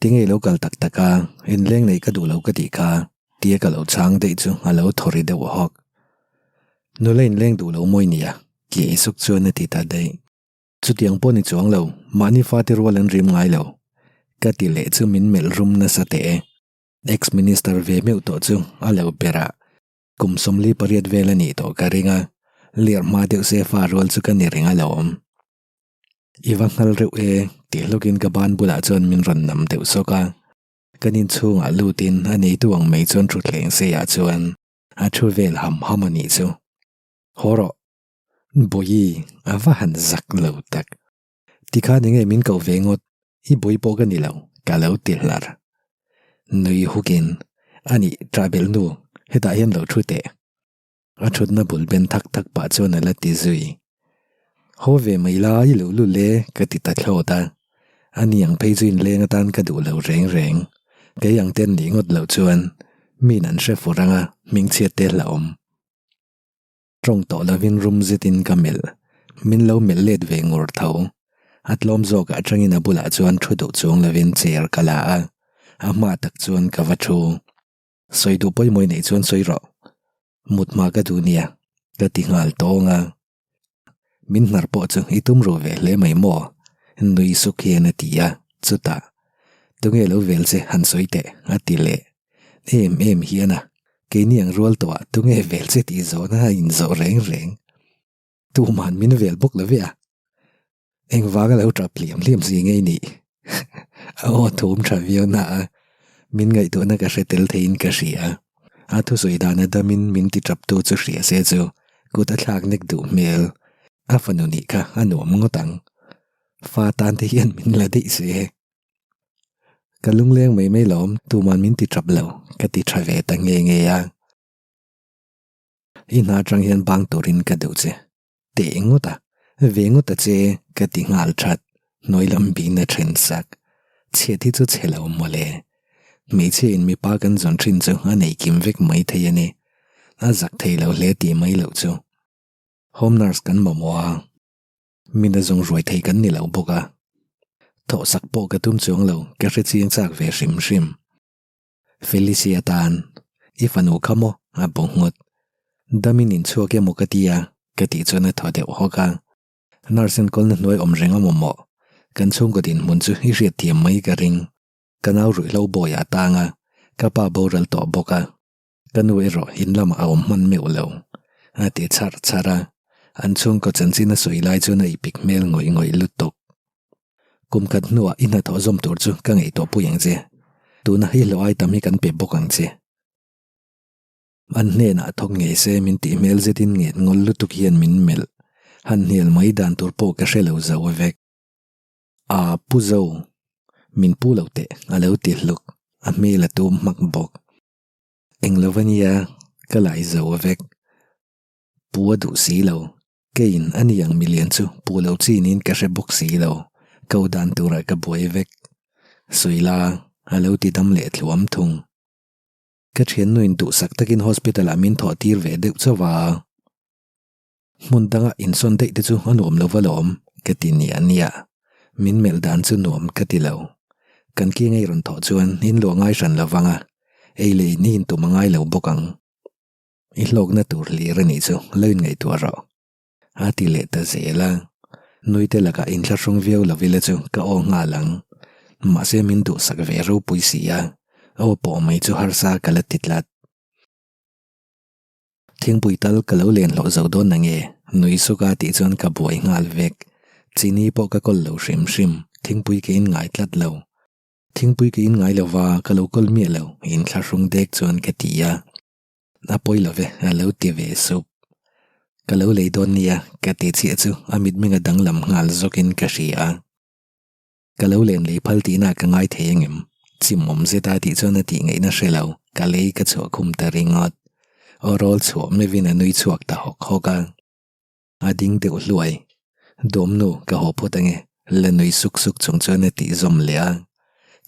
Tinge i lo kal tak tak a, inleng neih ka duh lo ka tih kha, tia ka lo chhang daih chu a lo thaw ri deuh hawk. Nula inleng duh lo mawi nia, tih suk chuan a ti ta daih. Chutiang pawh ni chuang lo, mahni fate rual an rim ngai lo. Ka ti leh chu min melh rum nasa teh e. Ex-minister ve meuh tawh chu a lo ber a, kum 48 vel a nih tawh ka ring a, lir hma deuh se fa rual chu ka ni reng alawm. I va nghal reuh e, tih hlawkin ka ban bulah chuan min rawn nam deuh sawk a. Kan inchhungah lutin a neitu ang mai chuan thutthleng seiah chuan a thu vel ham ham a nih chu. Haw rawh. Bawihi, a va han zak lo tak. Tikhan enge min koh ve ngawt, i bawi pawh ka ni lo, ka lo ti hlar. Nui hukin, a nih, ṭahbelh nu, hetah hian lo thu teh. A thutna bul ben thak thak pah chuan a la ti zui. Haw ve mai la i lo lut le ka ti ta thlawt a. A ni ang phei chu inleng atan ka duh lo reng reng. Kei ang ten nih ngawt loh chuan min an hre fur anga hmingchhiat te hlauhawm. Tawng tawh lovin rum zetin ka melh. Min lo melh let ve ngur tho. A tlawm zawkah atangin a bulah chuan thu duh chuang lovin chair ka la a. A hma tak chuan ka va thu. Sawi duh pawimawih neih chuan sawi rawh. Mut hma ka duh nia, ka ti nghal tawng a. Min hnar pawh chu i tum ru ve hle mai maw? Nui suk hian a ti a, chutah, Tunge lo vel che han sawi teh, a ti leh. Em em hian a, keini ang rual tawhah tunge vel che tih zawhna a inzawh reng reng. Tuman min vel bawk lo ve a. Engvanga lo tap hliam hliam si ngei nih? A aw thum tha viau na a, min ngaihtuahna ka hre tel theiin ka hria. A thusawi dan a damin min ti tap tu chu hria se chu kut a thlak nek duh hmel. A fanu nih kha a nuam ngawt ang. Fa tan te hian min la daih se. Ka lungleng mai mai lawm, tuman min ti tap lo, ka ti tha ve ta nge nge a. I hna atang hian bang turin ka duh che. Teh ngawt a, ve ngawt a che ka ti nghal that, hnuai lam bihna then sak. Chhiat hi chu chhe lo mawle. Hmeichhia in mipa kan zawn thin chu a nei kim vek mai thei a ni. A zak thei lo hle tih mai loh chu. Home nurse kan mamawh a, min a zawng ruai thei kan ni lo bawk a. Thawhsak pawh ka tum chuang lo, ka hre chiang chak ve hrim hrim. Felicia tan, I fanu kha maw? a bu nghut. Damin inchhuak emaw ka ti a, ka tih chuan a thaw deuh hawk a. Nurse enkawlna hnuai awm reng a mawmawh. Kan chhungkaw dinhmun chu i hriatthiam mai ka ring. Ka nau ruihhlo bawi a tang a, ka pa boral tawh bawk a. Ka nu erawh in lamah a awm hman meuh lo. A ti chharh chharh a, an chhungkaw chanchin a sawi lai chuan a ipik hmel ngawih ngawih lutuk. Kum khat hnuah i hnathawh zawm tur chu ka ngaihtuah pui ang che. Tuna i hlawh ai tam hi kan pe bawk ang che. An hnenah thawk ngei se min tih hmel zetin nget ngawl lutuk hian min melh. Han hnial mai dan tur pawh ka hre lo zo vek. A pu zo. Min pu lo teh a lo ti hluk. A hmel a tum hmak bawk. Eng lo va nia ka lai zo vek. Pu a duh si lo. Keiin a ni ang milian chu pu lo chinin ka hre bawk si lo. Ko dan turah ka buai vek. Suila a lo ti dam leh thluam thung. Ka thiannuin duhsak takin hospital-ah min thawh tir ve deuh chauh a. Hmun danga insawn daih te chu a nuam lo va lawm ka ti nia nia. Min melh dan chu nuam ka ti lo. Kan ki ngei rawn thawh chuan in luah ngai hran lo vang a, ei leh in i intum a ngai lo bawk ang. I hlawkna tur hlir a nih chu lo inngaihtuah rawh. A ti leh ta zel a. Nuite lakah inthlahrung viau lo ila chu ka aw nghal ang. Mahse min duhsak ve ropui si a, aw pawh mai chu harsa ka la ti tlat. Thingpui tal ka lo len hlawh zo dawn nange? Nui suka tih chuan ka buai nghal vek. Chini pawh ka kawl lo hrim hrim, thingpui ka in ngai tlat lo. Thingpui ka in ngai lo va, ka lo kawl miah lo, inthlahrung dek chuan ka ti a. A pawi lo ve, a lo ti ve sup. Ka lo lei dawn nia, ka ti chiah chu a mitmeng a danglam nghal zawkin ka hria. Ka lo len lei phal tihna ka ngai thei engem? Chimawm zeta tih chuan a tih ngaihna hre lo, ka lei ka chhuah khum ta ringawt. Aw rawl chhuah meuhin a nui chhuak ta hawk hawk a. A ding deuh hluai. Dawmnu, ka haw phawt ange, la nui suk suk chung chuan a tih zawm leh a.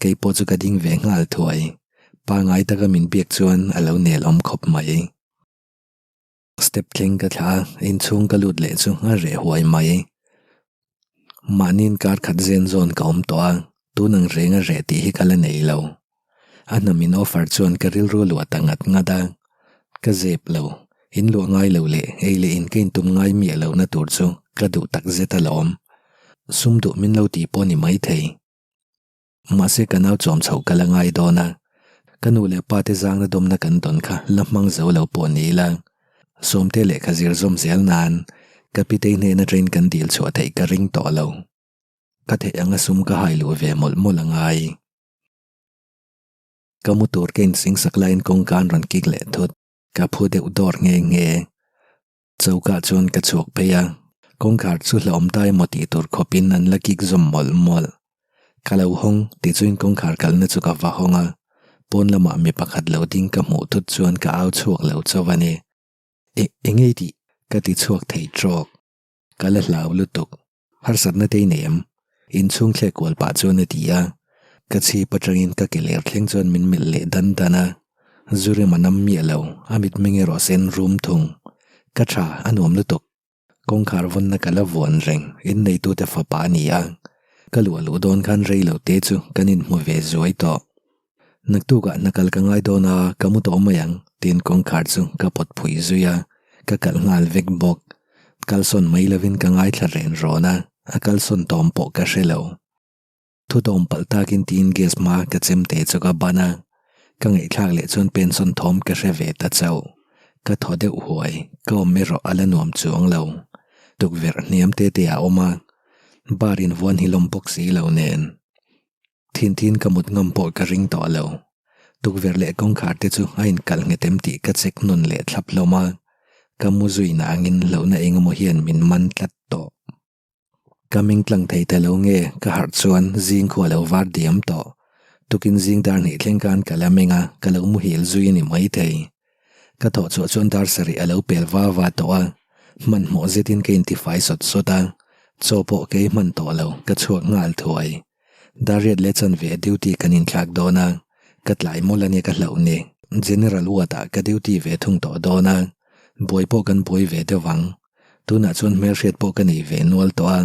Kei pawh chu ka ding ve nghal thuai. Pangai taka min biak chuan a lo nel awm khawp mai. Step thleng ka thlah a, inchhung ka lut leh chu a reh huai mai. Mahniin kar khat zen zawn ka awm tawh a. Tun ang reng a reh tih hi ka la nei lo. A hna min offer chuan ka rilru luah ta ngat ngat a. Ka zep lo. In luah ngai lo leh ei leh in ka intum ngai miah lo na tur chu ka duh tak zet alawm. Sum duh min lo tih pawh ni maithei. Mahse ka nau chawm chhoh ka la ngai dawn a. Ka nu leh pa te zangna dawmna kan dawn kha la hmang zo lo pawh ni ila. Sawmte lehkha zir zawm zel nan ka pitei hnena train kan dil chhuah theih ka ring tawh lo. Ka theih anga sum ka hai luh ve mawlh mawlh a ngai. Ka mu tur ka insing sak laiin kawngka an rawn kik leh thut. Ka phu deuh dawr nghe nghe. Chokah chuan ka chhuak phei a, kawngkhar chu hlauhawm ta emaw tih tur khawpin an la kik zawm mawlh mawlh. Ka lo hawng tichuin kawngkhar kalna chu ka va hawng a, pawn lamah mi pakhat lo ding ka hmuh thut chuan ka au chhuak lo chauh a ni. E, eng ei tih? Ka ti chhuak thei trawk. Ka la hlau lutuk. Harsatna te i nei em? Inchhung thlek kual pah chuan a ti a. Ka chhip atangin ka ke ler thleng chuan min melh leh dan dan a. Zurem a nam miah lo, a mitmeng erawh sen rum thung. Ka tha, a nuam lutuk. Kawngkhar vawnna ka la vuan reng, inneitute fapa a ni a. Ka luah luh dawn khan rei lo te chu kan inhmu ve zuai tawh. Naktukah hna kal ka ngai dawn a, ka mu tawh mai ang, tiin kawngkhar chu ka pawt phui zui a, ka kalh nghal vek bawk. Kalsawn mai lovin ka ngaithla ren rawn a, a kalsawn tawm pawh ka hre lo. Thutawm palh takin tiin gas hma ka chem te chu ka ban a, ka ngaihthlak leh chuan pensawn thawm ka hre ve ta chauh. Ka thaw deuh huai, ka awm erawh a la nuam chuang lo. Tukverh hniam te te a awm a, bar invuan hi lawm bawk si lo nen. Thin thin ka mut ngam pawh ka ring tawh lo. Tukverh leh kawngkhar te chu a inkalh nghet em tih ka check nawn leh thlap hlawm a, ka mu zui nangin hlauhna eng emaw hian min man tlat tawh. Ka ming tlang thei ta lo nge ka harh chuan zing khu a lo var diam tawh. Tukin zing dar hnih thleng khan ka la meng a, ka lo muhil zui a ni maithei. Ka thawh chhuah chuan dar sarih a lo pel va va tawh a, hmanhmawh zetin ka intifai sawt sawt a, chaw pawh kei hman tawh lo ka chhuak nghal thuai. Dariat leh chanve duty kan inthlak dawn a, ka tlai mawlh a nia ka hlauh ni. General ward ah ka duty ve thung tawh dawn a, buai pawh kan buai ve deuh ang. Tunah chuan hmelhriat pawh ka nei ve nual tawh a.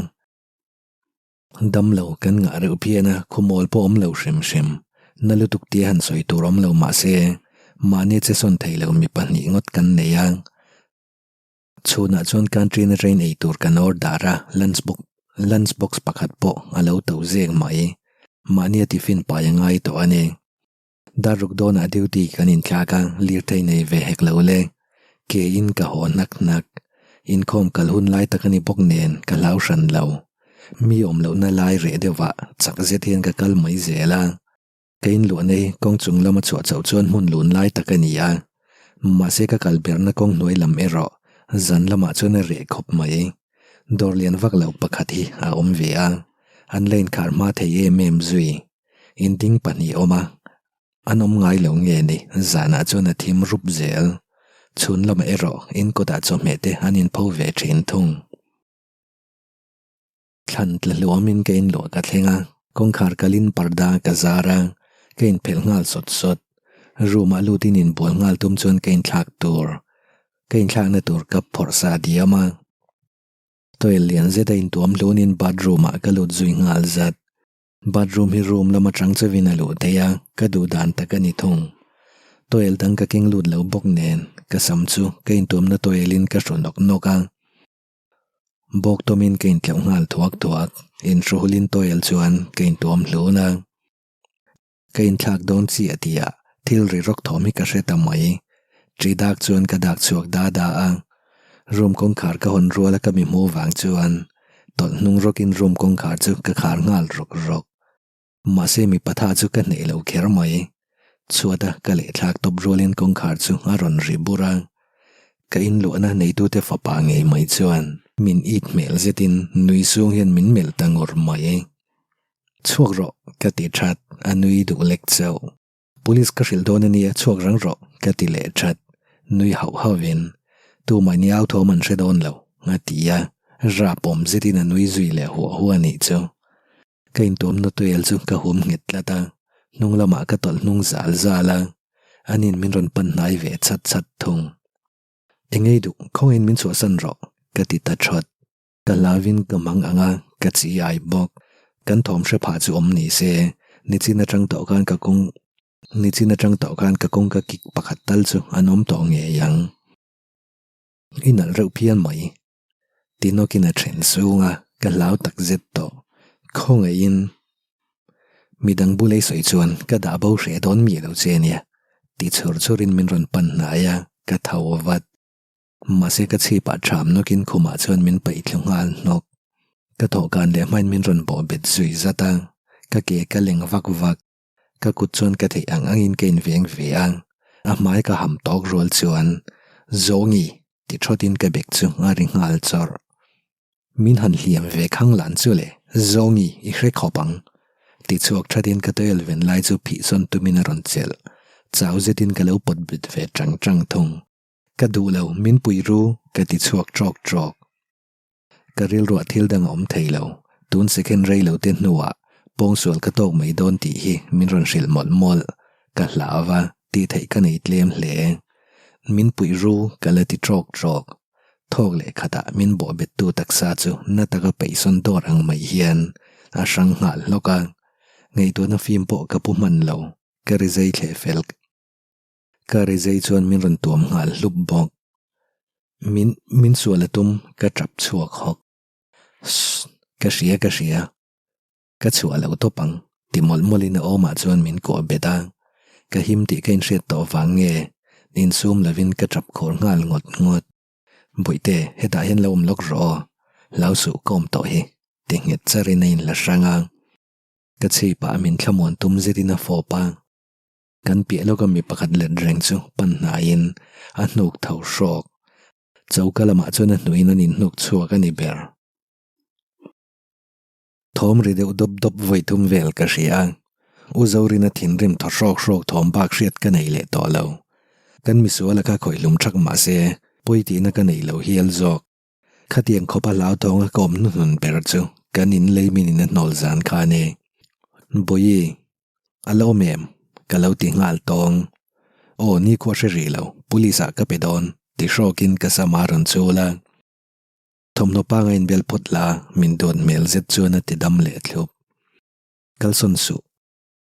Damlo kan ngah reuh phian a, khumawl pawh awm lo hrim hrim. Na lutuk tia han sawi tur awm lo mahse, mahni che sawn thei lo mi pahnih ngawt kan nei a. Chhunah chuan canteen atangin ei tur kan order a, lunch box lunch box pakhat pawh a lo to zek mai. Mahnia tiffin pai a ngai tawh a ni. Darruk dawnah duty kan inthlak a, lirthei nei ve hek lo le. Ke in ka haw hnak hnak. Inkhawm kal hun lai tak a ni bawk nen ka hlau hran lo. Mi awm lohna lai reh deuhah chak zet hian ka kal mai zel a. Ka inluahna hi kawng chung lama chhuah chhoh chuan hmun lun lai tak a ni a, mahse ka kal berna kawng hnuai lam erawh zan lamah chuan a reh khawp mai. Dawr lian vak lo pakhat hi a awm ve a, an la inkhar hma thei em em zui. Inting pahnih awm a, an awm ngai lo nge ni zanah chuan a thim rup zel. Chhun lamah erawh in kawtah chawhmeh te an inpho ve thin thung. Thlan tla hluamin ka inluah ka thleng a, kawngkhar kalin parda ka zar a, ka inphelh nghal sawt sawt. Room ah lutin inbual nghal tum chuan ka inthlak tur, ka inthlakna tur ka phawrh sa diam a. Toel lian zet a intuam hlunin bathroom ah ka lut zui nghal zat. Bathroom hi room lam atang chauhin a luh theih a, ka duh dan tak a ni thung. Toel dang ka keng lut lo bawk nen, ka sam chu ka intuamna toel in ka hru nawk nawk a. Bawk tawmin ka intleuh nghal thuak thuak, inhruhulin tawel chuan ka intuam hlun a. Ka inthlak dawn chiah tihah thil ri rawk thawm hi ka hre ta mai. Ṭi dak chuan ka dak chhuak da da a. Room kawngkhar ka hawn ruala ka mi hmuh vang chuan tawlh hnung rawkin room kawngkhar chu ka khar nghal rawk rawk. Mahse mipa tha chu ka hneh lo kher mai. Chhuata ka lehthlak tawp rualin kawngkhar chu a rawn ri bur a. Ka inluahna neitute fapa ngei mai chuan min it hmel zetin nui sung hian min melh ta ngur mai. Chhuak rawh, ka ti that, a nui duh lek chauh. Police ka hrilh dawn a nia, chhuak rang rawh, ka ti leh that. Nui hauh hauhin, Tumah ni au thawm an hre dawn lo, a ti a, rap awm zetin a nui zui leh huah huah a nih chu. Ka intuamna tuel chu ka hum nghet tlat a, hnung lamah ka tawlh hnung zal zal a, anin min rawn pan hnai ve chat chat thung. Engei duh, khawngaihin min chhuahsan rawh, ka ti ta thawt. Ka hlauin ka mang ang a, ka chi ai bawk. Kan thawm hre phah chu awm ni se, nichin atang tawh khan ka kawng nichin atang tawh khan ka kawngka kik pakhat tal chu an awm tawh ngei ang. I nalh reuh phian mai. Tinawkin a then sung a, ka hlau tak zet tawh. Khawngaihin midang bul ei sawi chuan ka dah bo hreh dawn mi lo che nia ti chhur chhurin min rawn pan hnai a, ka tho vat. Mahse ka chhipah ṭham nawkin khumah chuan min paih thlu nghal hnawk. Ka thawhkan leh hmain min rawn bawh bet zui zat a, ka ke ka leng vak vak. Ka kut chuan ka theih ang angin ka inveng ve a, a hmai ka ham tawk rual chuan Zawngi ti thawtin ka bek chu a ri nghal chawrh. Min han hliam ve khang lan chu le, Zawngi i hre khawp ang ti chhuak thatin ka toel ven lai chu phihsawn tumin a rawn chelh. Chau zetin ka lo pawt bet ve tang tang thung. Ka duh lo, min pui ru, ka ti chhuak trawk trawk. Ka rilruah thil dang a awm thei lo, tun second rei lo te hnuah pawngsual ka tawk mai dawn tih hi min rawn hrilh mawlh mawlh. Ka hlau a, tih theih ka nei tlem hle. Min puih ru, ka la ti trawk trawk. Thawk leh khatah min bawh bettu taksa chu na taka peihsawn dawr ang mai hian a hrang nghal hlawk a, ngaihtuahna fim pawh ka pu hman lo, ka ri zei thleh fel. Ka rizei chuan min rawn tuam nghal hlup bawk. Min, min sual a tum, ka tap chhuak hawk. Sss, ka hria, ka hria. Ka chhuah loh tawp ang, ti mawlh mawlhin a awmah chuan min kuah bet a. Ka him tih ka inhriat tawh vang nge, insum lovin ka tap khur nghal ngawt ngawt. Bawihte, hetah hian lo awm lawk rawh aw, hlau suh ka awm tawh hi, ti nghet charin a inla hrang a. Ka chhipah min thlamuan tum zetin a fawp a. Kan piah lawka mi pakhat let reng chu pan hnaiin a hnuk tho hrawk. Choka lamah chuan a hnuhin an inhnuk chhuak a ni ber. Thawm ri deuh dawp dawp vawi thum vel ka hria a, U Zorina thinrim thaw hrawk hrawk thawm bak hriat ka nei leh tawh lo. Kan misuala kha khawih hlum thak mah se, pawi tihna ka nei lo hial zawk. Khatiang khawpa hlauthawnga ka awm hnuhnun ber chu kan in lei min in a hnawl zan kha a ni. Bawihi, a lo awm em? Ka lo ti nghal tawng. Aw, nikhua hre rih lo, police ah ka pe dawn, ti hrawkin ka sam a rawn chul a. Thawmhnaw panga inbel phawt la, min duat hmel zet chuan a ti dam leh thlup. Kalsawn suh.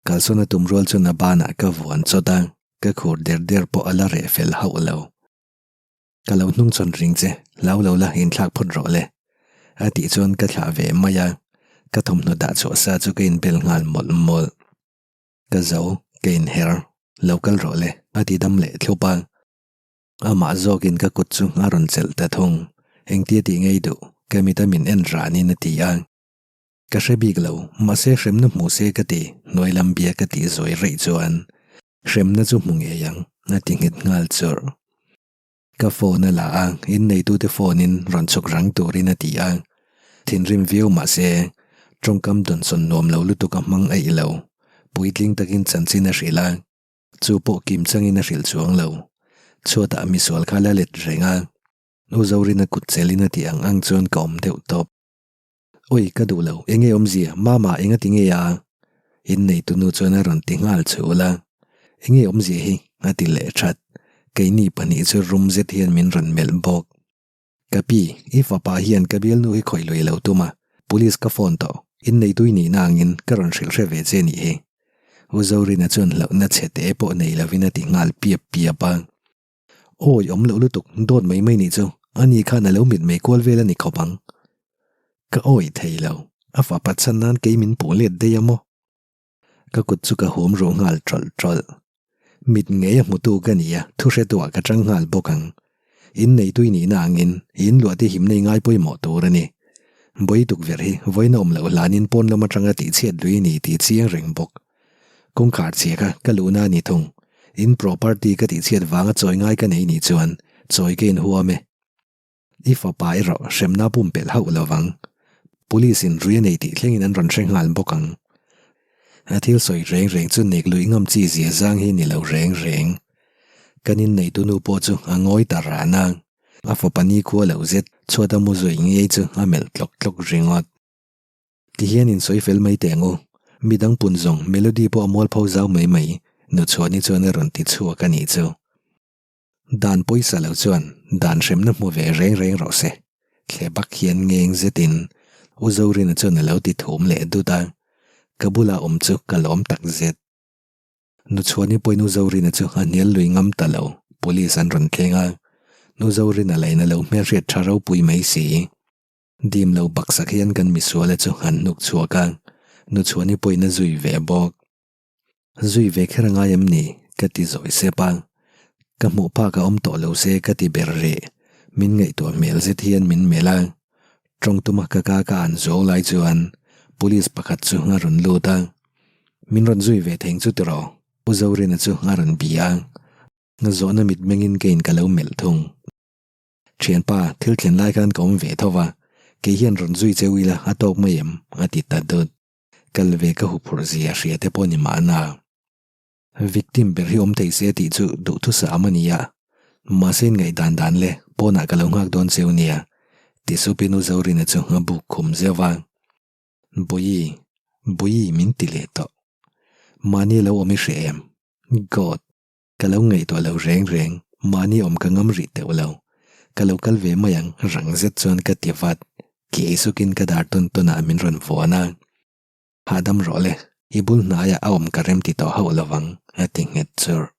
Kalsawn a tum rual chuan a banah ka vuan chawt a, ka khur der der pawh a la reh fel hauh lo. Ka lo hnung chhawn ring che, hlau lo la inthlak phawt rawh le. A tih chuan ka thlah ve mai a, ka thawmhnaw dah chhuah sa chu ka inbel nghal mawlh mawlh. Ka zo, ka inher, lo kal rawh le, a ti dam leh thlup a. Amah zawkin ka kut chu a rawn chelh ta thung, engtia tih ngei duh, ka mita min en ranin a ti a. Ka hre bik lo, mahse hremna hmu se ka ti, hnuai lam bia ka tih zawi reih chuan hremna chu hmu ngei ang, a ti nghet nghal churh. Ka phone a la a, inneitute phone in rawn chhuk rang turin a ti a, thinrim viau mahse tawngkam dawnsawn nuam lo lutuk a hmang eih lo, puitling takin chanchin a hrilh a, chu pawh kim changin a hrilh chuang lo, chhuatah misual kha la let reng a, U Zorina kut chelin a tih ang ang chuan ka awm deuh tawp. Oi, ka duh lo, enge awmzia, Mama enga ti nge a? Inneitu nu chuan a rawn ti nghal chhul a, Enge awmzia hi? a ti leh that. Keini pahnih chu rum zet hian min rawn melh bawk. Ka pi, i fapa hian ka bialnu hi khawih lui lo tum a, police ka phone tawh, inneitu i nihna angin ka rawn hrilh hre ve che nih hi. U Zorina chuan hlauhna chhe te pawh nei lovin a ti nghal piap piap a. Awi awm loh lutuk, dawt mai mai nih chu, ani khan a lo mit mei kual vel a ni khawp ang. Ka awi thei lo, a fapa chhan nan kei min puh let daih a maw? Ka kut chu ka hum ruh nghal tawlh tawlh. Mit ngei a hmutu ka ni a, thu hretuah ka tang nghal bawk ang. In neitui nihna angin in luahte himna i ngai pawimawh tur a ni. Bawi tukverh hi vawiin a awm loh hlanin pawn lam atanga tihchhiat lui a ni tih chiang reng bawk. Kawngkhar chhia kha ka luhna a ni thung. In property ka tihchhiat vanga chawi ngai ka nei nih chuan chawi ka inhuam e. I fapa erawh hremna pumpelh hauh lo vang. Police in rui a nei tih thlengin an rawn hre nghal bawk ang. A thil sawi reng reng chu nek luih ngam chi zia zang hi ni lo reng reng. Kan inneitu nu pawh chu a ngawi ta ran a, a fapa nikhua lo zet chhuata mu zui ngei chu a melh tlawk tlawk ringawt. Tihian in sawi fel mai teh ang u. Midang pun zawng Melody pawh a mualpho zau mai mai, Nuchhuani chuan a rawn ti chhuak a nih chu. Dan pawisa lo chuan dan hremna hmu ve reng reng rawh se. Thle bak hian ngeng zetin. U Zorina chuan a lo ti thum leh dut a, ka bula awm chu ka lawm tak zet. Nuchhuani pawhin U Zorina chu a hnial lui ngam ta lo, police an rawn thleng a, Nu Zorina lain a lo hmelhriat tha ropui mai si. Dim lo baksak hian kan misuala chu an hnuk chhuak a, Nuchhuani pawhin a zui ve bawk. Zui ve kher a ngai em ni? ka ti zawi sep a. Ka hmuh phak a awm tawh lo se ka ti ber rih. Min ngaihtuah hmel zet hian min melh a. Tawng tuma ka ka ka an zo lai chuan police pakhat chu a rawn lut a. Min rawn zui ve theng chu tiraw? U Zorina chu a rawn bia a. Zawhna mitmengin keiin ka lo melh thung. Thianpa, thil thlen lai khan ka awm ve tho va, kei hian rawn zui cheu ila a tawk mai em? a ti ta dut. Kal ve ka huphurh zia hria te pawh ni mahna. Victim ber hi awm thei se tih chu duhthusam a ni a, mahse in ngaihdan dan le pawnah ka lo nghak dawn cheu nia, ti supin U Zorina chu a buk khum zeuh va. Bawihi, Bawihi min ti leh tawh. Mahni lo awm i hre em? God! Ka lo ngaihtuah lo reng reng, mahni awm ka ngam rih teuh lo. Ka lo kal ve mai ang, rang zet chuan ka ti vat. Kiai sukin ka dar tawn tawnah min rawn vuan a. Hahdam rawh le, i bul hnaiah a awm ka rem ti tawh hauh lo vang, a ti nghet churh.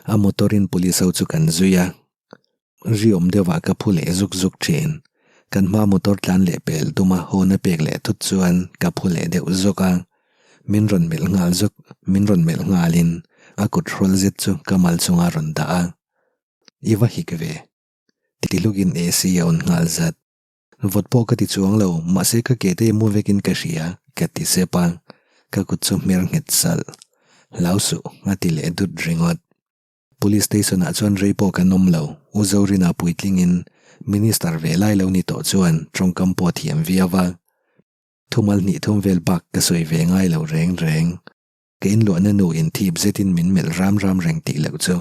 A motor-in police ho chu kan zui a. Riawm deuhah ka phu leh zuk zuk thin. Kan hma motor tlan leh pel tuma hawn a pek leh thut chuan ka phu leh deuh zuk a. Min rawn melh nghal zuk, min rawn melh nghalin a kut hrawl zet chu ka mal chunga rawn dah a. I va hik ve. Ti hlukin AC a on nghal zat. Vawt pawh ka ti chuang lo, mahse ka ke te mu vekin ka hria, ka ti sep a, ka kut chu hmer nghet salh. Hlau suh, a ti leh dut ringawt. Police station ah chuan rei pawh kan awm lo, U Zorina puitlingin Minister ve lai lo ni tawh chuan tawngkam pawh a thiam viau a. Thumal hnih thum vel bak ka sawi ve ngai lo reng reng. Ka inluahna nu in thip zetin min melh ram ram reng tih loh chu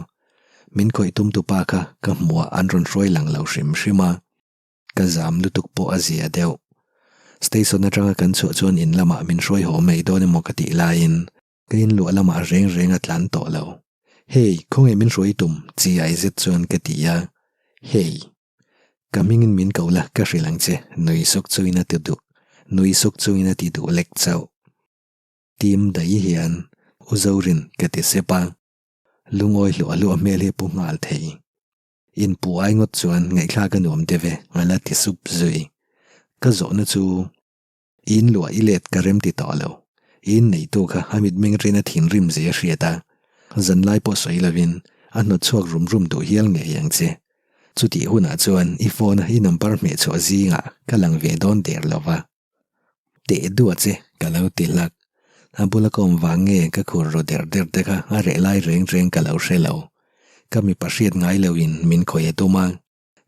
min khawih tum tupa kha ka hmuh ah an rawn hruai lang lo hrim hrim a. Ka zam lutuk pawh a zia deuh. Station atanga kan chhuah chuan in lamah min hruai haw mai dawn emaw ka tih laiin Ka inluah lamah reng reng a tlan tawh lo. Hey, khawnge min hruai tum? Chiai zet chuan ka ti a. Hey. Ka hmingin min ko la, ka hrilh ang che, nui suk chungin a ti duh, nui suk chungin a ti duh lek chauh. Tim daih hian, U Zorin, ka ti sep a. Lungawi hluah hluah hmel hi pu nghal thei. Inpu ai ngawt chuan ngaihthlak a nuam deuh e, a la ti sup zui. Ka zawhna chu. In luah i let ka rem ti tawh lo. In neitu kha a mitmeng rin a thinrim zia a hriat a, zanlai pawh sawi lovin a hnawt chhuak rum rum duh hial ngei ang che. Chutih hunah chuan i phone a i number hmeh chhuah zingah ka lang ve dawn der lo va. Teh duah che ka lo ti hlak. A bula ka awm vang nge ka khur ru der der te kha a reh lai reng reng ka lo hre lo. Ka mipa hriat ngai loin min khawih a tum a.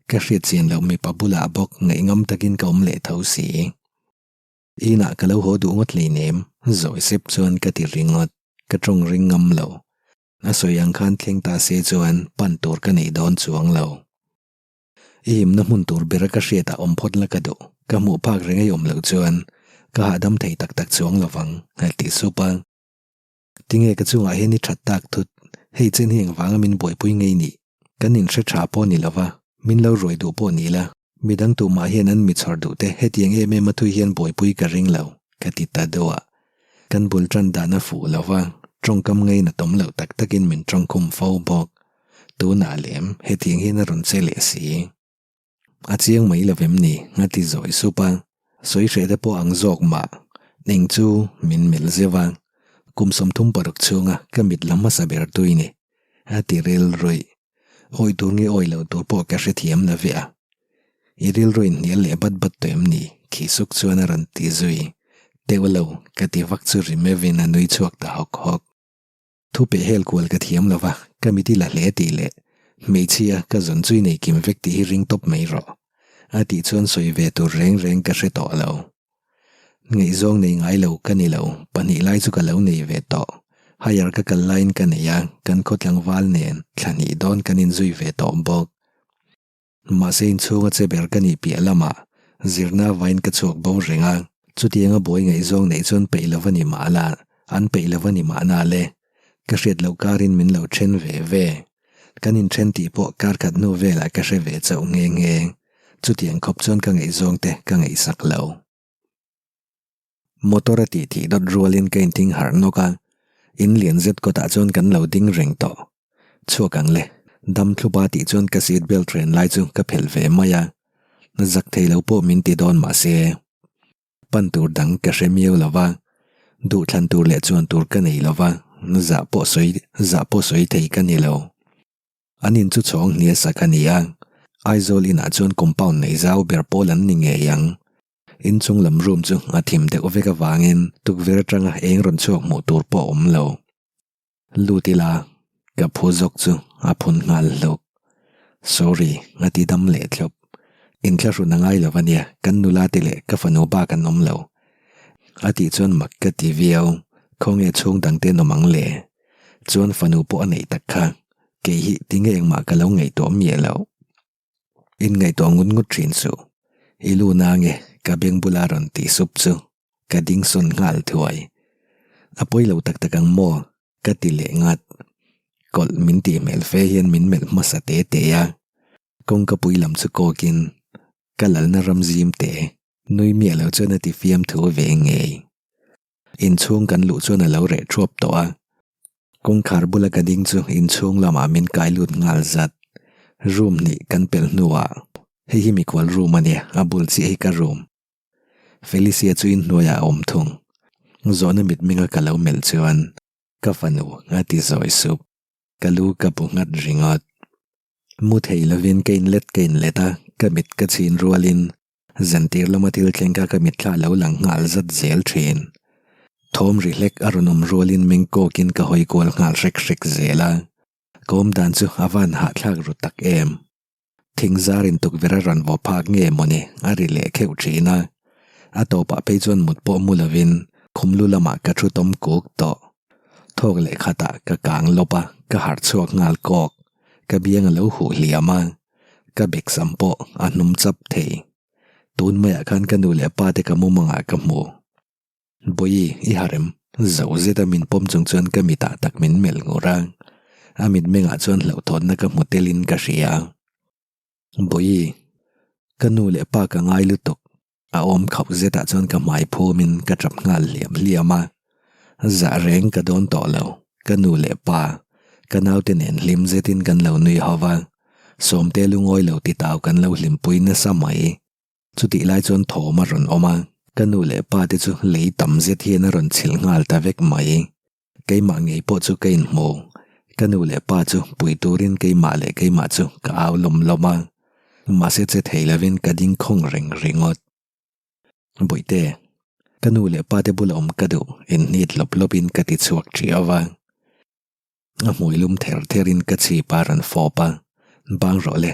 Ka hriat chian loh mipa bulah bawk ngaihngam takin ka awm leh tho si. Inah ka lo haw duh ngawt hleinem, zawi sep chuan ka ti ringawt, ka tawng ring ngam lo. A sawi ang khan thleng ta se chuan pan tur ka nei dawn chuang lo. I himna hmun tur bera ka hriatah awm phawt la ka duh, ka hmuh phak reng ei awm loh chuan ka hahdam thei tak tak chuang lovang, a ti sup a. Tinge ka chungah hian i that tak thut, hei chen hi engvanga min buaipui ngei nih? Kan inhre tha pawh ni lova, min lo ruai duh pawh ni la, midang tumah hian an mi chhawr duh te hetiang em em a thui hian buaipui ka ring lo, ka ti ta deuh a. Kan bul tan dan a fuh lova, tawngkam ngaina tawm loh tak takin min tawngkhum fo bawk. Tunah lem hetiang hian a rawn che leh si. A chiang mai lo vem ni? A ti zawi sup a. Sawi hreh te pawh ang zawk mah. Eng chu min melh zeuh a. Kum 36 chhunga ka mit la hmasa ber tui ni. A ti rilruih. Awi tur nge awi lo tur pawh ka hrethiam la ve a. I rilruin hnial leh bat bat tawh em ni? Khi suk chuan a rawn ti zui. Teuh lo, ka ti vak chu ri meuhin a nui chhuak ta hawk hawk. Thu peh hel kual ka thiam lo va, ka mit i la hle tih leh hmeichhia ka zawn chu i nei kim vek tih hi ring tawp mai rawh. A tih chuan sawi ve tur reng reng ka hre tawh lo. Ngaihzawng nei ngai lo ka ni lo, pahnih lai chu ka lo nei ve tawh. Higher ka kal laiin ka nei a, kan khaw tlangval nen thla hnih dawn kan inzui ve tawh bawk. Mahse inchhunga che ber ka nih piah lamah zirna vain ka chhuak bo reng a, chutianga buai ngaihzawng neih chuan peih lo va ni mah la, an peih lo va ni mahna le. Ka hriat loh karin min lo then ve ve. Kan inthen tih pawh kar khat hnu velah ka hre ve chauh nghe nghe. Chutiang khawp chuan ka ngaihzawng te ka ngaihsak lo. Motor a tih thih dawt rualin ka inthing harh nawk a, in lian zet kawtah chuan kan lo ding reng tawh. Chhuak ang le, dam thlupa tih chuan ka seat belt ren lai chu ka phelh ve mai a, zak thei lo pawh min ti dawn mah se, pan tur dang ka hre miau lo va, duhthlan tur leh chuan tur ka nei lo va, zah pawh sawi zah pawh sawi thei ka ni lo. An in chu chhawng hnia sak a ni a, Aizawl inah chuan compound nei zau ber pawl an ni ngei ang. Inchung lam room chu a thim deuh vek avangin tukverh atanga eng rawn chhuak hmuh tur pawh a awm lo. Lut ila, ka phu zawk chu a phun nghal hluk. Sorry, a ti dam leh thlawp. Inthlahrun a ngai lo a nia, kan nula te leh ka fanu bak an awm lo. A tih chuan mak ka ti viau, khawnge chhung dang te an awm ang le? Chuan fanu pawh a neih tak kha, kei hi tinge engmah ka lo ngaihtuah miah loh. Inngaihtuah ngut ngut thin suh. I lu na nge ka beng bula rawn tih sup chu ka ding sawn nghal thuai. A pawi lo tak tak ang maw? ka ti leh ngat. Kawlh min tih hmel fe hian min melh hmasa te te a. Kawngka pui lam chu kawkin ka lalna ram zim te nui miah lo chuan a ti fiam thu ve ngei. Inchhung kan luh chuan a lo reh thuap tawh a, kawngkhar bula ka ding chu inchhung lamah min kai lut nghal zat. Room hnih kan pelh hnuah hei hi mikhual room a nia, a bul chiah hi ka room. Felicia chu inhnuaiah a awm thung. Zawhna mitmenga ka lo melh chuan ka fanu a ti zawi sup. Ka lu ka bu nghat ringawt. Mu thei lovin ka inlet ka inlet a, ka mit ka chhin rualin Zantir lama thil thleng kha ka mitthla lo lang nghal zat zel thin. Thawm ri hlek a rawn awm rualin meng kawkin ka hawi kual nghal hrek hrek zel a. Ka awm dan chu a van hahthlak ru tak em. Thing zarin tukverh a rawn vaw phak nge mawni a ri leh kheuh thin a. A tawpah phei chuan mut pawh mu lovin khum lu lamah ka thu tawm kuk tawh. Thawk leh khatah ka kang lawp a, ka harh chhuak nghal kawk. Ka biang a lo huh hliam a. Ka beksam pawh a hnum chap thei. Tun maiah khan ka nu leh pa te ka mumangah ka hmu. Bawihi, i harem, zo zeta min pawm chung chuan ka mitah tak min melh ngur a. A mitmengah chuan hlauhthawnna ka hmu telin ka hria. Bawihi, ka nu leh pa ka ngai lutuk. A awm khauh zetah chuan ka hmai phumin ka tap nghal hliam hliam a. Zah reng ka dawn tawh lo, ka nu leh pa, ka naute nen hlim zetin kan lo nui ho va, Sawmte lungawi lo titau kan lo hlimpui nasa mai. Chutih lai chuan thawm a rawn awm a, ka nu leh pa te chu lei tam zet hian a rawn chhilh nghal ta vek mai. Keimah ngei pawh chu ka inhmu. Ka nu leh pa chu pui turin keimah leh keimah chu ka au lawm lawm a. Mahse che thei lovin ka ding khawng reng ringawt. Bawihte, ka nu leh pa te bula awm ka duh inhnit lawp lawpin ka ti chhuak ṭiau a. A hmui lum ther therin ka chhip a rawn fawp a, Bang rawh le,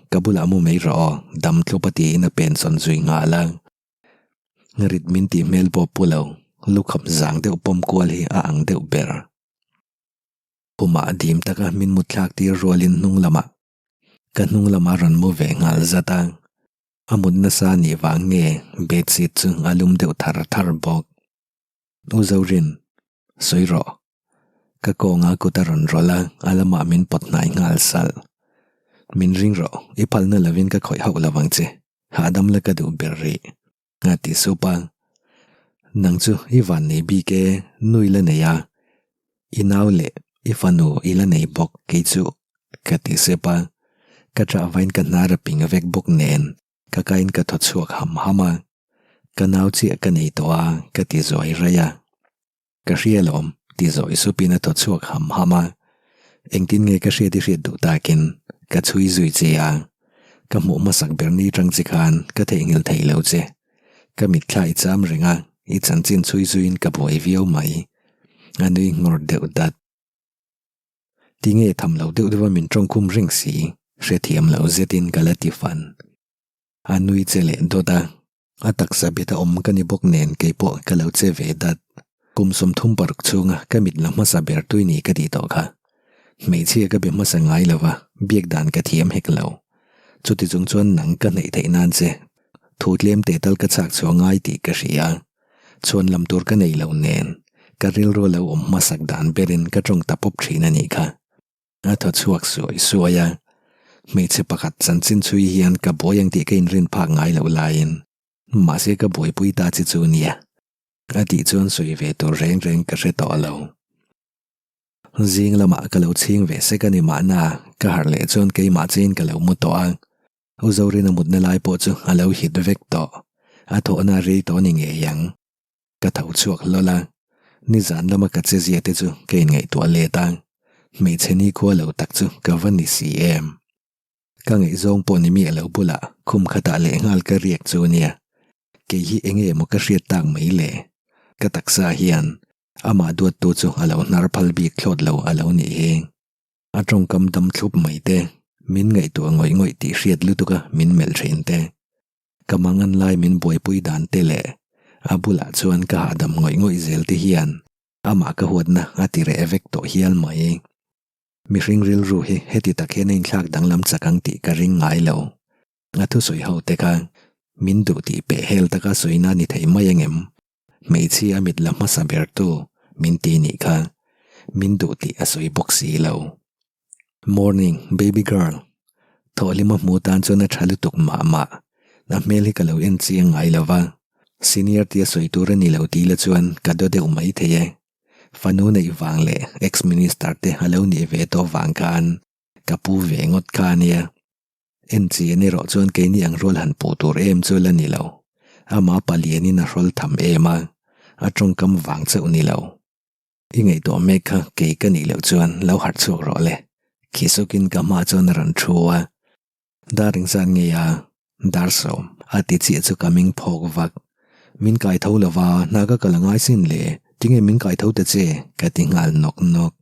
ka bulah mu mai rawh aw, dam tlup a tiin a pensawn zui nghal a. Rit min tih hmel pawh pu lo, lukham zang deuh pawm kual hi a ang deuh ber. Khumah dim taka min mut thlak tir rualin hnung lamah ka hnung lamah rawn mu ve nghal zat a, a mut nasa nih vang nge bedsheet chu a lum deuh thar thar bawk. U Zorin, sawi rawh. Ka kawnga kut a rawn rawlh a, a lamah min pawt hnai nghal salh. Min ring rawh, i phalna lovin ka khawih hauh lovang che. Hahdam la ka duh ber rih. A ti sup a. Nang chu i van nei bik e, nu i la nei a. I nau leh i fanu i la nei bawk kei chu, ka ti sep a. Ka ṭah vain ka hnar a ping vek bawk nen, ka kain ka thaw chhuak ham ham a. Ka nau chiah ka nei tawh a, ka ti zawi raih a. Ka hria lawm, ti zawi supin a thaw chhuak ham ham a. Engtin nge ka hriat i hriat duh takin ka chhui zui che a. Ka hmuh hmasak ber ni tang che khan ka theihnghilh thei lo che. Ka mitthla i cham reng a, i chanchin chhui zuiin ka buai viau mai. A nui nghawr deuh dat. Tinge tham lo deuh deuha min tawngkhum reng si, hrethiam lo zetin ka la ti fan. A nui che leh dawt a. A taksa bet a awm ka ni bawk nen kei pawh ka lo che ve dat. Kum 36 chhunga ka mit la hmasa ber tui ni ka tih tawh kha. Hmeichhia ka be hmasa ngai lo va, biak dan ka thiam hek lo. Chuti chung chuan nang ka hneih theih nan che thu tlem teh tal ka chhak chhuah ngai tih ka hria. Chhuan lam tur ka nei lo nen ka rilru lo awm hmasak dan berin ka tawng ta pawp thin a nih kha. A thaw chhuak suai suai a, hmeichhe pakhat chanchin chhui hian ka buai ang tih ka inrin phak ngai loh laiin mahse ka buaipui ta che chu nia. A tih chuan sawi ve tur reng reng ka hre tawh lo. Zing lamah ka lo chhing ve sek a ni mahna, ka harh leh chuan keimah chiin ka lo mu tawh a. U Zorina mutna lai pawh chu a lo hit vek tawh. A thawhna a rei tawh a ni ngei ang. Ka tho chhuak hlawl a, nizan lama ka che zia te chu ka inngaihtuah let a, hmeichhe nikhua lo tak chu ka va ni si em. Ka ngaihzawng pawh ni miah lo bulah khum khatah leh nghal ka riak chu nia. Kei hi eng nge maw ka hriat tak mai le? Ka taksa hian amah duattu chu a lo hnar phal bik thlawt lo a lo nih hi. A tawngkam dam thlup mai te, min ngaihtuah ngawih ngawih tih hriat lutuk a min melh thin te. Ka mangan lai min buaipui dan te leh a bulah chuan ka hahdam ngawih ngawih zel te hian amah ka huatna a ti reh vek tawh hial mai. Mihring rilru hi heti tak hian a inthlak danglam chak ang tih ka ring ngai lo. A thusawi ho te kha min duh tih peh hel taka sawina ni thei mai angem? Hmeichhia a mit la hmasa bertu min ti nih kha min duh tih a sawi bawk si lo. Morning, baby girl. Thawhhlima hmu tan chuan a tha lutuk mah mah. A hmel hi ka lo en chiang ngai lo va, senior tia sawi tur a ni lo tih la chuan ka daw deuh mai thei e. Fanu neih vang leh ex-minister te a lo nih ve tawh vang khan ka pu ve ngawt kha a nia. En chian erawh chuan keini ang rual han puh tur em chu la ni lo. Ama palianin a hrawl tham em a, a tawngkam vang chauh ni lo. I ngaihtuah mek kha kei ka nih loh chuan lo harh chhuak rawh le. Khi sukin ka hma chuan a rawn thu a. Dar engzat nge a? Dar sawm a ti chiah chu ka ming phawk vak. Min kai tho lo va, hna ka kal a ngai sin le, tinge min kai tho ta che? ka ti nghal nawk nawk.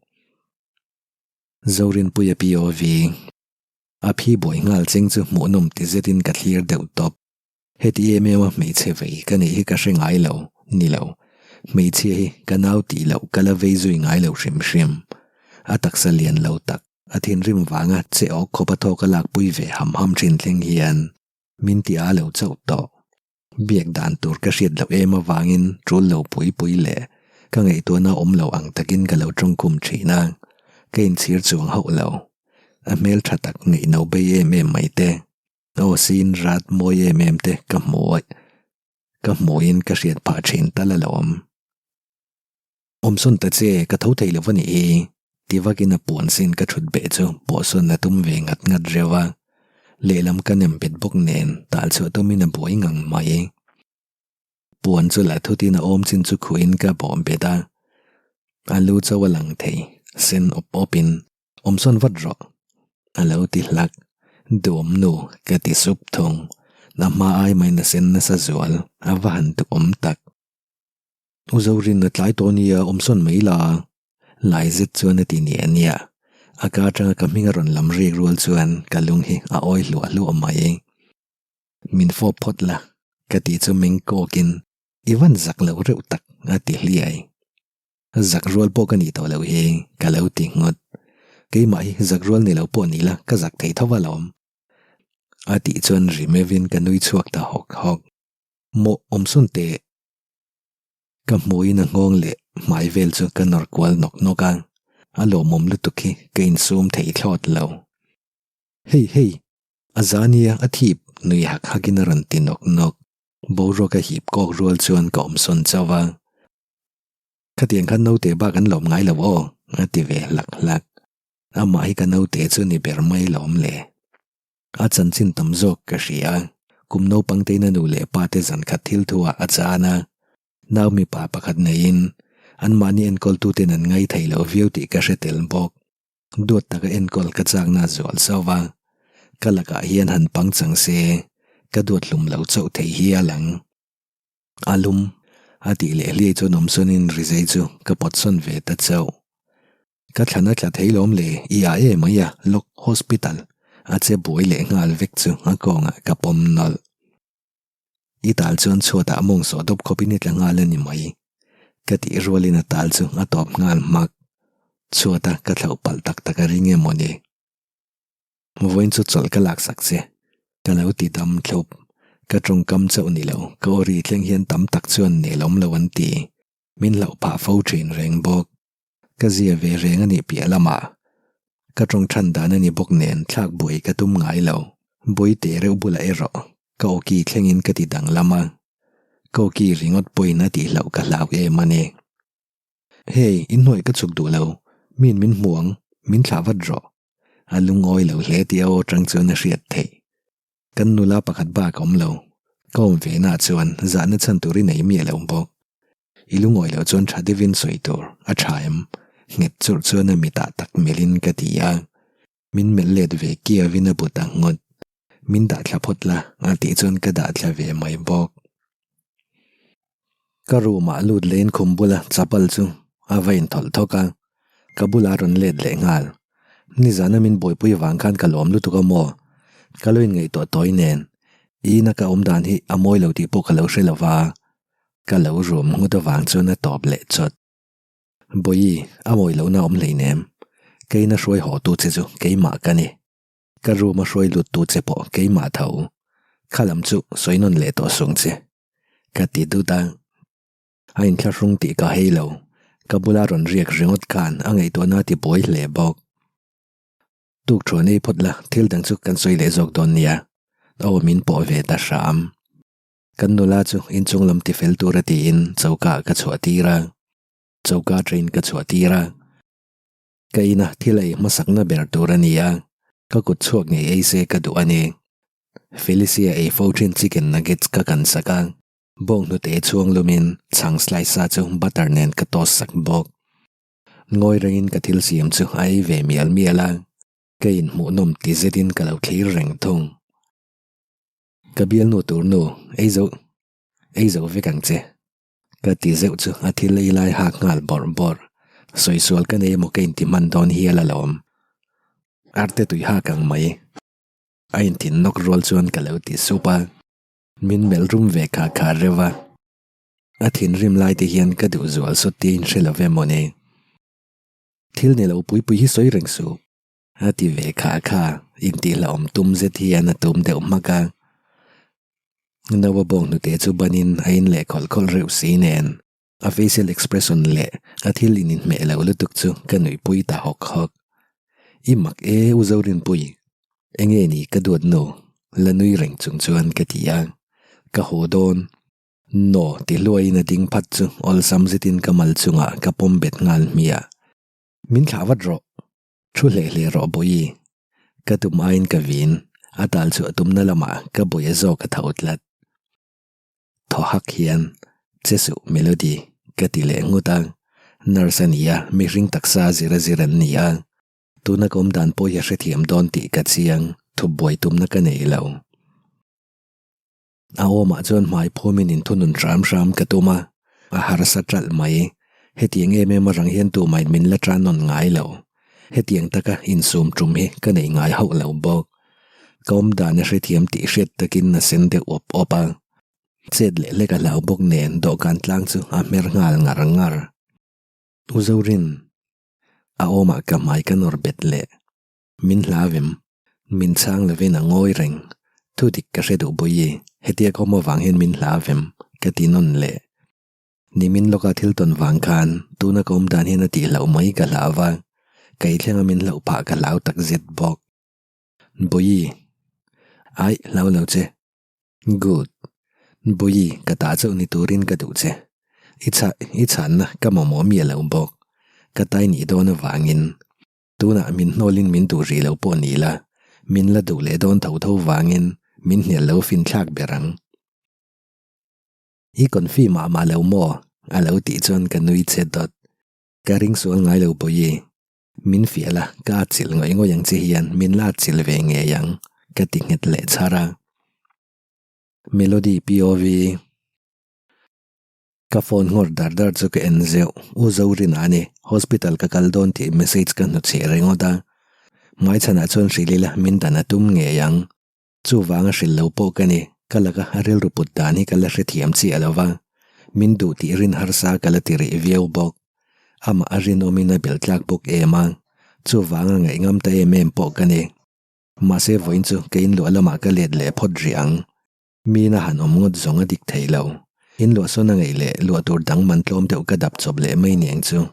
Zorinpuia POV a phi buai nghal cheng chu hmuhnawm ti zetin ka thlir deuh tawp. Heti em em a hmeichhe vei ka neih hi ka hre ngai lo, ni lo. Hmeichhia hi ka nau tih loh ka la vei zui ngai lo hrim hrim. A taksa lian lo tak. A thinrim vanga che awk khawp a thawk a lakpui ve ham ham thin thleng hian min ti a lo chauh tawh. Biak dan tur ka hriat loh em avangin tul lo pui pui leh ka ngaihtuahna awm lo ang takin ka lo tawngkhum thin a, ka inchhir chuang hauh lo. A hmel tha tak ngaihno bei em em mai te, aw sin rat mawi em em te ka hmu ka hmuhin ka hriat phah thin tal alawm. Awmsawn ta che, ka tho thei lo a nih hi, ti vakin a puan sin ka thut beh chu pawhsawn a tum ve ngat ngat reuh a, lehlam ka nem bet bawk nen tal chhuah tumin a buai ngang mai. Puan chu la thutin a awm chin chu khuhin ka bawm bet a, a lu chauh a lang thei, sen awp awpin awmsawn vat rawh a lo ti hlak, duhawm nu ka ti sup thung, a hma ai main a sen nasa zual, a va han duhawm tak. U Zorin a tlai tawh nia awmsawn mai la. Lai zet chuan a ti nia nia. A ka atanga ka hming a rawn lam rik rual chuan ka lung hi a awi hluah hluah mai. Min fawp phawt la, ka tih chu meng kawkin i van zak lo reuh tak a ti hliai. Zak rual pawh ka nih tawh loh hi ka lo ti nghawt. Keimah hi zak rual ni lo pawh ni la ka zak thei tho alawm. A tih chuan ri meuhin ka nui chhuak ta hawk hawk. Mawh awmsawn teh. Ka hmuiin a nghawng leh hmai vel chu ka nawr kual nawk nawk a, a lawmawm lutuk hi ka insum thei thlawt lo. Hei hei, a za nia a thip nui hak hakin a rawn ti nawk nawk. Boruak a hip kawk rual chuan ka awmsawn chauh a. Khatiang khan naute bak an lawm ngai lo aw, a ti ve hlak hlak. Amah hi ka naute chu ni ber mai lawm le. A chanchin tam zawk ka hria. Kum naupang tein a nu leh pa te zan khat thil thu ah a chan a. Nau mipa pakhat neiin anmahni enkawltu ten an ngai thei lo viau tih ka hre tel bawk. Duat taka enkawl ka chakna a zual sauh va. Ka lakah hian han pang chang se ka duat hlum lo chauh thei hi a lang. A lum a tih leh hliai chuan awmsawnin rizai chu ka pawtsawn ve ta chauh. Ka thlan a tla thei lawm le, i a em mai a, lawk hospital a che buai leh nghal vek chu a kawngah ka pawm nawlh. I tal chuan chhuatah mawng sawh dawp khawpin i tla nghal a ni mai. Ka tih rualin a tal chu a tawp nghal hmak. Chhuata ka thlauh palh tak tak a ring em aw ni. Vawiin chu chawlh ka laksak che, ka lo ti dam thlup. Ka tawngkam chauh ni lo, ka aw ri thleng hian tam tak chuan nelawm lo an ti. Min hlauh phah fo thin reng bawk. Ka zia ve reng a nih piah lamah ka tawng than dan a ni bawk nen thlak buai ka tum ngai lo. Buai teh reuh bulah erawh ka awki thlengin ka ti danglam a. Koki ringawt pawhin a tihloh ka hlau em a ni. Hey, inhnuai ka chhuk duh lo, miin min hmu ang, min thlah vat rawh. A lungawi lo hle tih a aw tang chuan a hriat theih. Kan nula pakhat bak a awm lo, ka awm ve na chuan zahna chhan tur i nei miah lo bawk. I lungawi loh chuan tha deuhin sawi tur a tha em? Nghet churh chuan a mitah tak melhin ka ti a. Min melh let ve kiauin a bu ta ngawt. Min dah thla phawt la a tih chuan ka dah thla ve mai bawk. Ka room ah lut leh in khum bula chapal chu a va inthawlh thawk a, ka bulah a rawn let leh nghal. Nizana min buaipui vang khan ka lawm lutuk a maw? Ka lo inngaihtuah tawi nen i ina ka awm dan hi a mawi lo tih pawh ka lo hre lo va, ka lo room nghut avang chuan a tawp leh chawt. Bawihi, a mawi lohna awm hleinem. Keina hruai haw tu che chu keimah ka ni. Ka room a hruai lut tu che pawh keimah tho. Kha lam chu sawi nawn leh tawh sung che. Ka ti dut a. A inthlahrung tih ka hei lo. Ka bula rawn riak ringawt khan a ngaihtuahna a ti buai hle bawk. Tuk thuan ei phawt la, thil dang chu kan sawi leh zawk dawn nia. Aw min pawh ve ta hram. Kan nula chu inchung lam ti fel tura tiin choka ka chhuah tir a. Choka train ka chhuah tir a. Ka ina thil ei hmasakna ber tur a ni a, ka kut chhuak ngei ei se ka duh a ni. Felicia ei fo thin chicken nuggets ka kan sak a, bawng hnute chhuang lumin chhang slice sa chu butter nen ka toast sak bawk. Ngawi rengin ka thil siam chu a ei ve mial mial a, ka inhmuhnawm ti zetin ka lo thlir reng thung. Ka bialnu tur nu, ei zo, ei zo vek ang che. Ka ti zeuh chu a thil ei lai hak nghal bawrh bawrh. Sawi sual ka nei emaw ka inti hman dawn hial alawm. Arte tui hak ang mai. A inthin nawk rual chuan ka lo ti sup a. Min melh rum ve kha kha reuh a. A thinrim lai te hian ka duh zual sawt tia inhre lo ve mawni. Thil ni lo pui pui hi sawi reng suh. A ti ve kha kha, intihhlauhawm tum zet hian a tum deuh hmak a. Naua bawng hnute chu banin a in leh khawlh khawlh reuh si nen, a facial expression leh a thil in inhmeh lo lutuk chu ka nuihpui ta hawk hawk. I mak e U Zorinpui, enge ni ka duat nu? La nui reng chung chuan ka ti a, ka haw dawn. Naw ti hluaiin a ding phat chu awlsam zetin ka mal chungah ka pawm bet nghal hmiah. Min thlah vat rawh. Thu hleh hleh rawh Bawihi. Ka tum aiin ka vin, a tal chhuah tumna lamah ka bawia zawk a tho tlat. Thaw hak hian, Che suh Melody, ka ti leh nghut a. Nurse a ni a, mihring taksa zir a zir an ni a. Tuna ka awm dan pawh hi a hrethiam dawn tih ka chiang, thup buai tumna ka nei lo. A awmah chuan hmai phumin inthunun hram hram ka tum a, a harsa ṭalh mai. Hetiang em em arang hian tumahin min la tan nawn ngai lo. Hetiang taka insum ṭum hi ka nei ngai hauh lo bawk. Ka awm dan a hrethiam tih hriat takin a sen deuh awp awp a. Chet leh hlek a hlau bawk nen dawhkan tlang chu a hmer nghal ngar ngar. U Zorin, a awmah ka hmai ka nawr bet leh. Min hlau em? Min chhang lovin a ngawi reng. Thu dik ka hre duh Bawihi, hetia ka awm avang hian min hlau em? Ka ti nawn leh. Nimin lawka thil tawn vang khan tuna ka awm dan hian a tihloh mai ka hlau va, kei thlenga min hlauh phah ka hlau tak zet bawk. Bawihi. Aih, hlau lo che. Good. Bawihi, ka ta chauh ni turin ka duh che. I chhah, i chhanna ka mamawh miah lo bawk. Ka tai nih dawn avangin. Tunah min hnawlin min duh rih lo pawh ni la, min la duh leh dawn tho tho vangin min hnial lo fin thlak ber ang. I confi mah mah lo maw? A lo tih chuan ka nui che dawt. Ka ring sual ngai lo Bawihi. Min fiah la, ka atchilh ngawih ngawih ang che hian min la atchilh ve ngei ang, ka ti nghet leh chhar a. Melody POV. Ka phone nghawr dar dar chu ka en zeuh, U Zorina a ni, hospital ka kal dawn tih message ka hnuchhiah ringawt a. Hmaichhanah chuan hrilh ila min dan a tum ngei ang. Chuvanga hrilh lo pawh ka ni, ka laka a rilru put dan hi ka la hrethiam chiah lo va, min duh tih rin harsa ka la ti rih viau bawk. Amah a rinawmin a belh tlak bawk em a, chuvanga ngaihngam ta em em pawh ka ni. Mahse vawiin chu ka inluah lamah ka let leh phawt rih ang. Miin a han awm ngawt zawng a dik thei lo. In luahsawn a ngaih leh luah tur dang man tlawm deuh ka dap chawp leh mai niang chu.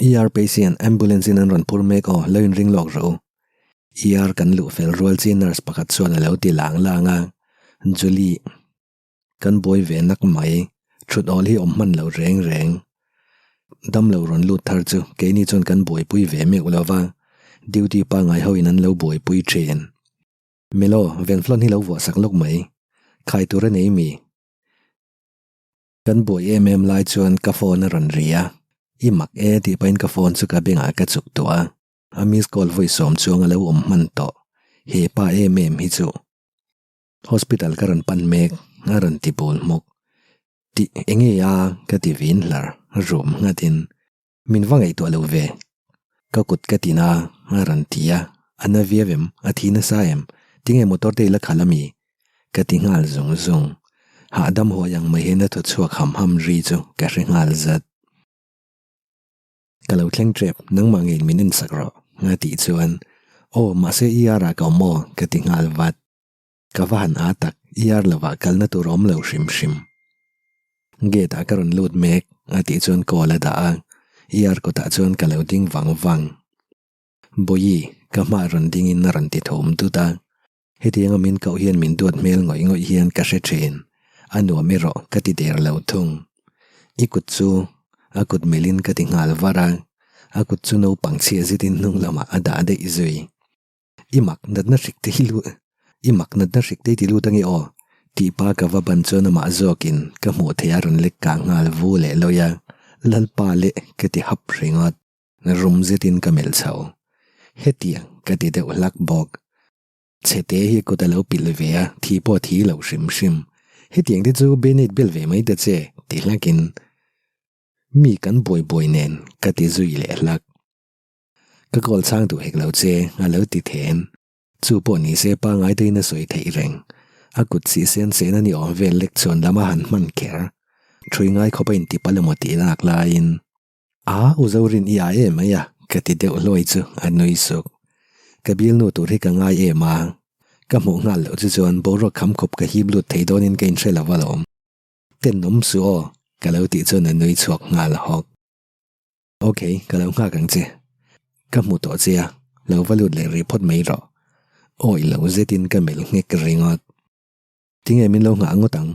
ER patient ambulance in an rawn phur mek aw, lo inring lawk rawh u. ER kan luh fel rual chi nurse pakhat chuan a lo ti lang lang a, Julie. Kan buai ve nak mai. Thut awl hi awm hman lo reng reng. Damlo rawn lut thar chu keini chuan kan buaipui ve meuh lo va, duty pangngai hoin an lo buaipui thin. Melo, Venflon hi lo vuah sak lawk mai. Khai tur a nei mi? Kan buai em em lai chuan ka phone a rawn ri a, i mak e tih pahin ka phone chu ka bengah ka chuk tawh a, a miss call vawi sawm chuang a lo awm hman tawh. He pa em em hi chu. Hospital ka rawn pan mek a rawn ti bul hmawk. Tih enge a ka ti vin hlar rum nghatin min va ngaihtuah lo ve. Ka kut ka tin a a rawn ti a, a na viau em a thi nasa em tinge motor te i la khalh ami ka ti nghal zung zung. Hahdam huai ang mai hian a thaw chhuak ham ham ri chu ka hre nghal zat. Ka lo thleng tep, nangmah ngeiin min ensak rawh, a tih chuan, Aw, mahse ER ah ka awm aw, ka ti nghal vat. Ka va han â tak, ER lovah kalna tur a awm lo hrim hrim. Gate ah ka rawn lut mek, a tih chuan call a dah a, ER kawtah chuan ka lo ding vang vang. Bawihi, ka hmaah rawn dingin a rawn ti thum dut a. Hetianga min koh hian min duat hmel ngawih ngawih hian ka hre thin. A nuam erawh ka ti der lo thung. I kut chu a kut melhin ka ti nghal var a, a kut chu naupang chhia zetin hnung lamah a dah daih zui. I mak natna hrik te hi lu I mak natna hrik te i ti lut ange aw tih pa ka va ban chuan amah zawkin ka hmuh theih a rawn lek kah nghal vu leh lawi a, Lalpa leh ka ti hap ringawt. Rum zetin ka melh chho. Hetiang ka ti deuh hlak bawk. Chhete hi kut a lo pilh ve a, thi pawh a thi lo hrim hrim. Hetiang te chu Bennet bel ve mai ta che, ti hlakin mi kan buai buai nen ka ti zui leh hlak. Ka call chhang duh hek lo che, a lo ti then. Chu pawh ni se pangngai te in a sawi theih reng. A kut sih sen sen a ni awm vel lek chuan lam a han hman kher. Thui ngai khawp a inti palh emaw tih lak laiin. A, u Zorin i ai em mai a, ka ti deuh hluai chu a nui suk. Ka bialnu tur hi ka ngai em a, ka hmuh nghal loh chu chuan boruak kham khawp ka hip lut thei dawnin ka inhre lo alawm. Tenawm suh aw, ka lo tih chuan a nui chhuak nghal hawk. Ok, ka lo nghak ang che. Ka hmu tawh che a, lo va lut leh rih phawt mai rawh. Awi lo zetin ka melh nghek ringawt. Tinge min lo nghah ngawt ang?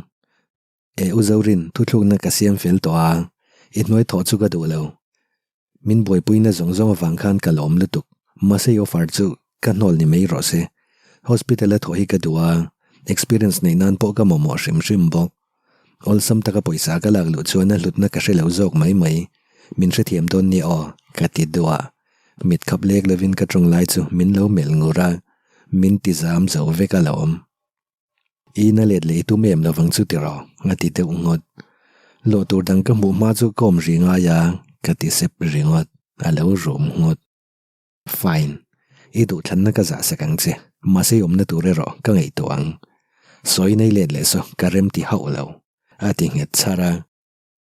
E U Zorin, thuthlukna ka siam fel tawh a, i hnuai thawh chu ka duh lo. Min buaipuina zawng zawng avang khan ka lawm lutuk, mahse i offer chu ka hnawl ni mai rawh se. Hospital a thawh hi ka duh a, experience neih nan pawh ka mamawh hrim hrim bawk. Awlsam taka pawisa ka lak luh chuan a hlutna ka hre lo zawk mai mai, min hrethiam dawn nia aw, ka ti duh a. Mit khap lek lovin ka tawng lai chu min lo melh ngur a, min ti zam zo vek alawm. I na let leh i tum em lovang chu tiraw? a ti deuh ngawt. Lawh tur dang ka hmuh hma chu ka awm ri ngai a, ka ti sep ringawt, a lo rum ngawt. Fine. I duhthlanna ka zah sak ang che, mahse i awmna tur erawh ka ngaihtuah ang. Sawi nei let leh saw ka rem ti hauh lo, a ti nghet char a.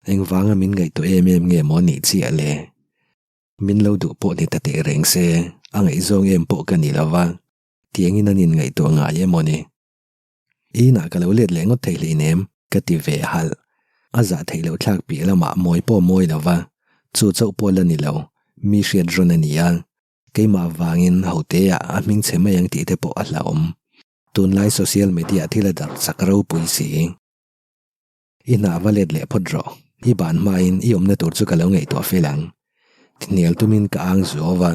Engvanga min ngaihtuah em em nge maw nih chiah le? Min lo duh pawh ni ta teh reng se, a ngaihzawng em pawh ka ni lova. Tiangin an inngaihtuah ngai em aw ni? I inah ka lo let leh ngawt thei hleinem, ka ti ve halh. A zah theih loh thlak piah lamah mawi pawh mawi lo va, chu chauh pawh la ni lo, mi hriat rawn a ni a. Keimah vangin hoteah a hming chhe mai ang tih te pawh a hlauhawm. Tunlai social media thil a darh chak ropui si. I hna va let leh phawt rawh, i ban hmain i awmna tur chu ka lo ngaihtuah fel ang. Hnial tumin ka ang zuau a.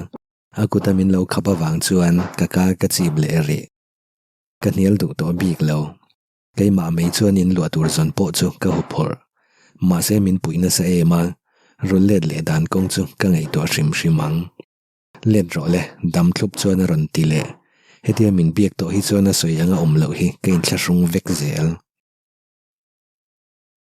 A kuta min lo khap avang chuan ka kar ka chip leh rih. Ka hnial duh tawh bik lo. Keimah mai chuan in luah tur zawn pawh chu ka hu phawrh. Mahse min puih nasa em a, rawn let leh dan kawng chu ka ngaihtuah hrim hrim ang. Let rawh le, dam thlup chuan a rawn ti leh. Hetia min biak tawh hi chuan a sawi anga awm loh hi ka inthlahrung vek zel.